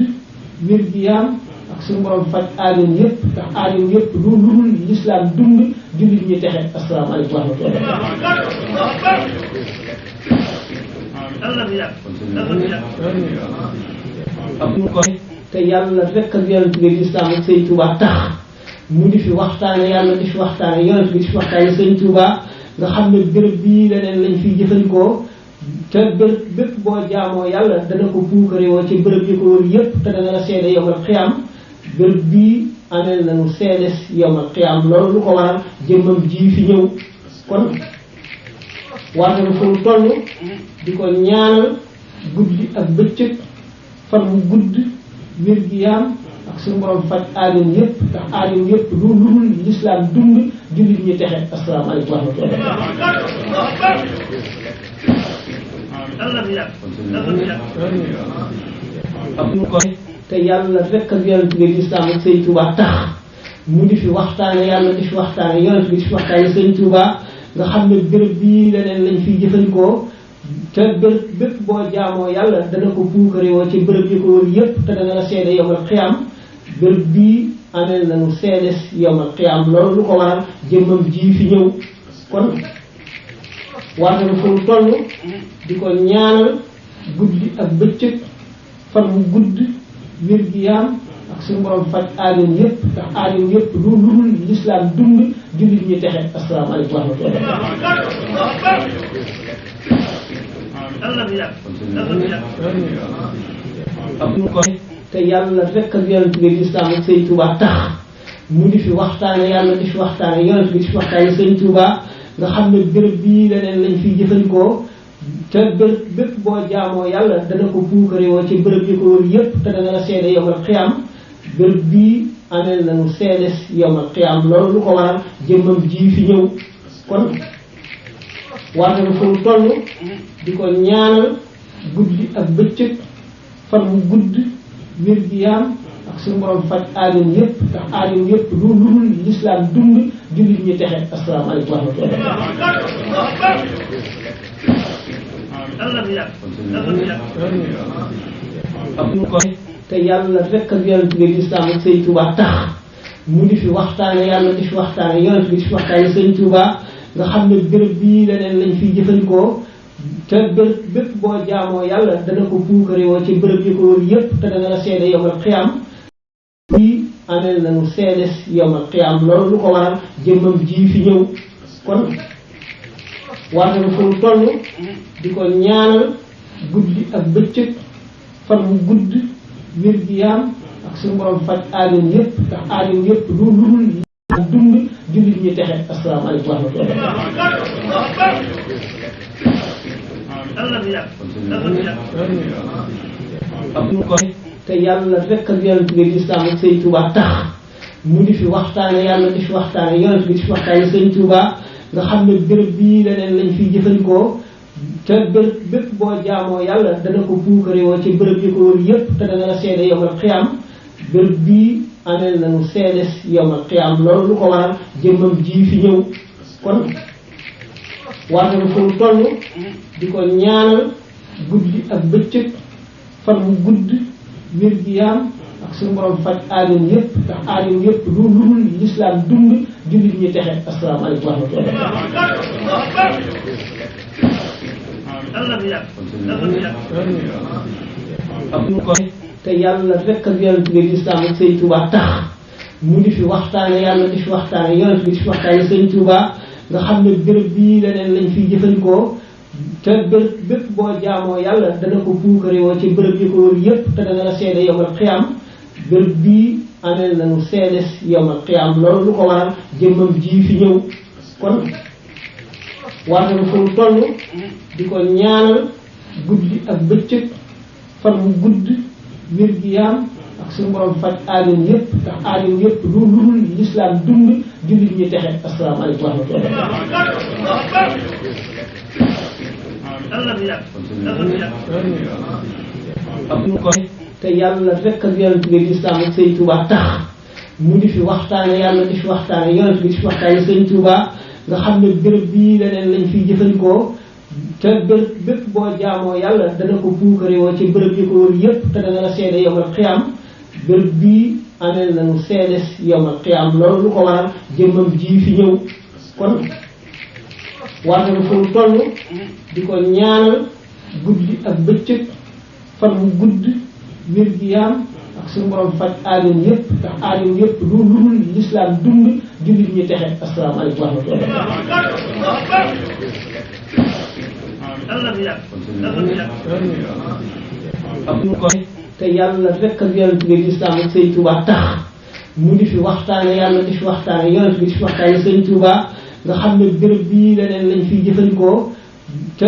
wér gi yaam ak suñu borom faj aajoom yëpp ndax aajoom yëpp lu dul lislaam dund jullit ñi texe asalaamaaleykum wa rahmatulah. te yàlla fekk ak yonent bi lislaam ak sëñ Tuubaa tax mu di fi waxtaane yàlla di fi waxtaane yonent bi di fi waxtaane sëñ Tuubaa nga xam ne béréb bii leneen lañ fiy jëfandikoo te bépp boo jaamoo yàlla dana ko puukarewoo ci béréb yi ko wër yépp te dana la seede yowmal xiyaam béréb bii amee nañu seedes yowmal xiyaam loolu lu ko waral jëmmam ji fi ñëw kon war nañu fu mu toll di ko ñaanal guddi ak bëccëg fan mu gudd wér gi yaam ak suñu borom faj aajoom yëpp ndax aajoom yëpp lu dul lislaam dund jullit ñi texe asalaamaaleykum wa rahmatulah. te yàlla fekk ak yonent bi lislaam ak sëñ Tuubaa tax mu di fi waxtaane yàlla di fi waxtaane yonent bi di fi waxtaane sëñ Tuubaa nga xam ne béréb bii leneen lañ fiy jëfandikoo te bépp boo jaamoo yàlla dana ko puukarewoo ci béréb yi ko wër yépp te dana la seede yowmal xiyaam béréb bii amee nañu seedes yowmal xiyaam loolu lu ko waral jëmmam ji fi ñëw kon war nañu fu mu toll di ko ñaanal guddi ak bëccëg fan mu gudd wér gi yaam ak suñu borom faj aajoom yépp ndax aajoom yépp lu dul lislaam dund jullit ñi texe asalaamaaleykum wa rahmatulah. te yàlla fekk ak yonent bi lislaam ak sëñ Tuubaa tax mu di fi waxtaane yàlla di fi waxtaane yonent bi di fi waxtaane sëñ Tuubaa nga xam ne béréb bii leneen lañ fiy jëfandikoo te bépp boo jaamoo yàlla dana ko puukarewoo ci béréb yi ko wër yépp te dana la seede yowmal xiyaam béréb bii amee nañu seedes yowmal xiyaam loolu lu ko waral jëmmam ji fi ñëw kon war nañu fu mu toll di ko ñaanal guddi ak bëccëg fan mu gudd wér gi yaam ak suñu borom faj aajoom yépp ndax aajoom yépp lu dul lislaam dund jullit ñi texe asalaamaaleykum wa rahmatulah. te yàlla fekk ak yonent bi lislaam ak sëñ Tuubaa tax mu di fi waxtaane yàlla di fi waxtaane yonent bi di fi waxtaane sëñ Tuubaa nga xam ne béréb bii leneen lañ fiy jëfandikoo te bépp boo jaamoo yàlla dana ko puukarewoo ci béréb yi ko wër yépp te dana la seede yowmal xiyaam bii amee nañu seedes yowmal xiyaam loolu lu ko waral jëmmam ji fi ñëw kon war nañu fu mu toll di ko ñaanal guddi ak bëccëg fan mu gudd wér gi yaam ak suñu borom faj aajoom yépp ndax aajoom yépp lu dul dund jullit ñi texe asalaamaaleykum wa rahmatulah. te yàlla fekk ak yonent bi lislaam ak sëñ Tuubaa tax mu di fi waxtaane yàlla di fi waxtaane yonent bi di fi waxtaane sëñ Tuubaa nga xam ne béréb bii leneen lañ fiy jëfandikoo te bépp boo jaamoo yàlla dana ko puukarewoo ci béréb yi ko wër yépp te dana la seede yowmal xiyaam béréb bii amee nañu seedes yowmal xiyaam loolu lu ko waral jëmmam ji fi ñëw kon war nañu fu mu toll di ko ñaanal guddi ak bëccëg fan mu gudd wér gi yaam ak suñu borom faj aajoom yépp ndax aajoom yépp lu dul lislaam dund jullit ñi texe asalaamaaleykum wa rahmatulah. te yàlla fekk ak yonent bi lislaam ak sëñ Tuubaa tax mu di fi waxtaane yàlla di fi waxtaane yonent bi di fi waxtaane sëñ Tuubaa nga xam ne béréb bii leneen lañ fiy jëfandikoo te bépp boo jaamoo yàlla dana ko puukarewoo ci béréb yi ko wër yépp te dana la seede yowmal xiyaam béréb bii amee nañu seedes yowmal xiyaam loolu lu ko waral jëmmam ji fi ñëw kon war nañu fu mu toll di ko ñaanal guddi ak bëccëg fan mu gudd wér gi yaam ak suñu borom faj aajoom yépp ndax aajoom yépp lu dul lislaam dund jullit ñi texe asalaamaaleykum wa rahmatulah. te yàlla fekk ak yonent bi lislaam ak sëñ Tuubaa tax mu di fi waxtaane yàlla di fi waxtaane yonent bi di fi waxtaane sëñ Tuubaa nga xam ne béréb bii leneen lañ fiy jëfandikoo te bépp boo jaamoo yàlla dana ko puukarewoo ci béréb yi ko wër yépp te dana la seede yowmal xiyaam béréb bii amee nañu seedes yawmal qiyaam loolu lu ko waral jëmmam ji fi ñëw kon war nañu fu mu toll di ko ñaanal guddi ak bëccëg fan mu gudd wér gi yaam ak suñu borom faj aajoom yëpp ndax aajoom yëpp lu dul lislaam dund jullit ñi texe asalaamaaleykum wa rahmatulah. te yàlla fekk ak yonent bi lislaam ak sëñ Touba tax mu di fi waxtaane yàlla di fi waxtaane yonent bi di fi waxtaane sëñ Touba nga xam ne béréb bii leneen lañ fiy jëfandikoo te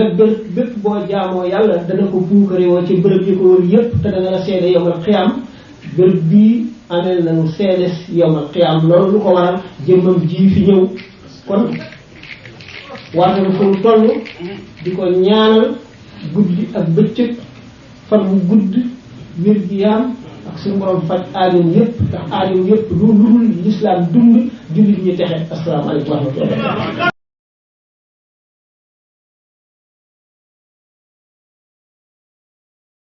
bépp boo jaamoo yàlla dana ko puukarewoo ci béréb yi ko wër yëpp te dana la seede yawmal qiyaam béréb bii amee nañu seedes yawmal qiyaam loolu lu ko waral jëmmam ji fi ñëw kon war nañu fu mu toll di ko ñaanal guddi ak bëccëg fan mu gudd wér gi yaam ak suñu borom faj aajoom yëpp ndax aajoom yëpp lu dul lislaam dund jullit ñi texe asalaamaaleykum wa rahmatulah.